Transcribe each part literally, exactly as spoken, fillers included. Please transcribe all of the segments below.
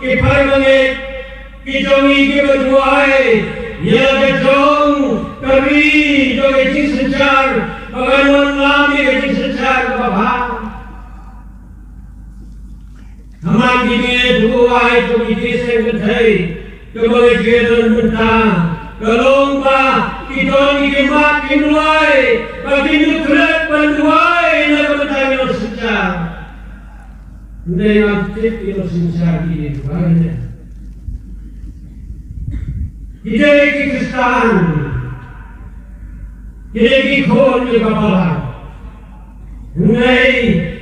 ki paidbah, ki jong ngi kiba duwai ïa la ka jong ka ri jong ka jingsynshar, ba kan wanlam ïa ka jingsynshar kaba bha. Hynrei kine ki duwai jong ki seng kynthei kiba ngi ju don mynta, ka long ba ki don ki mat ki duwai, ba kin ïa klet ban duwai na ka bynta ki nongsynshar. Hynrei ngam tip ki nongsynshar ki duwai ne. Ki dei ki Khristan, ki dei ki khun ki balang. Hynrei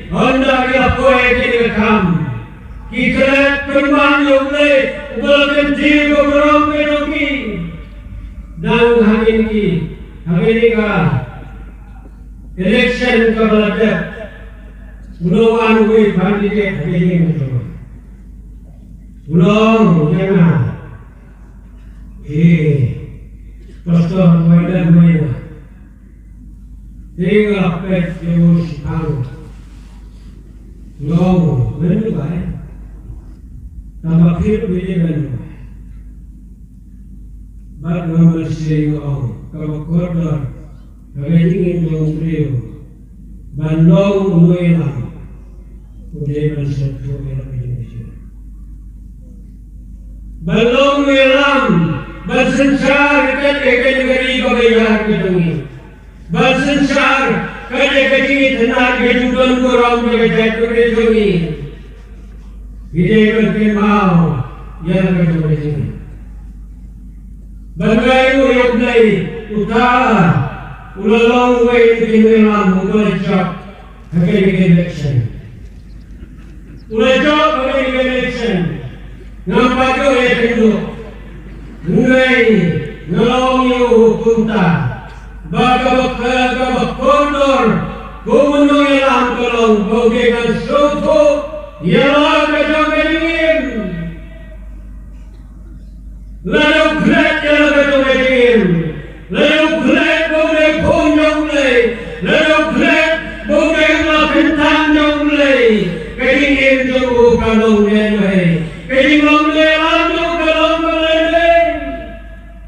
ynda ki la poi ïa kane ka kam, ki klet pynban ïa U Blei uba la kyntiew ka burom ka jong ki. Dang ha kine ki, ha kane ka election kaba la dep, u la wan uwei u candidate ha kane ka election. U la ong ïa nga, eh, Pastor, wai da wai da. Te nga la peit ïa u shipang. Nga ong, mano ba ïa? Tang ba phi ruh phi dei mano ba ïa? Bad nga mynsiem nga ong, kaba kordor ha ka jingim jong u briew ban long u nongïalam, u dei ban sngewthuh ïa la ka jingïaseng, ban long u nongïalam, ban synshar ïa ka, ïa ka ri kaba ïar ka jong ngi. Ban synshar ïa ka jingïathynnad, ka jingdon burom jong ka jaitbynriew jong ngi. Ngi dei ban kynmaw ïa la ka jong ka jingim. Ban ïaroh ïa U Blei, uta u la long uwei na ki nongïalam uba la jop ha kane ka election. U la jop ha kane ka election. Ngam pat ïoh ïa kynduh. Hynrei nga la ong ïa u kumta, ba kaba, kaba kordor kum u nongïalam ka long ba u dei ban sngewthuh ïa la ka jong ka jingim. Lada u klet ïa la ka jong ka jingim, lada u klet ba u dei khun jong U Blei, lada u klet ba u dei la ka kynthei jong U Blei, ka jingim jong u ka long ne wei, ka jinglong ne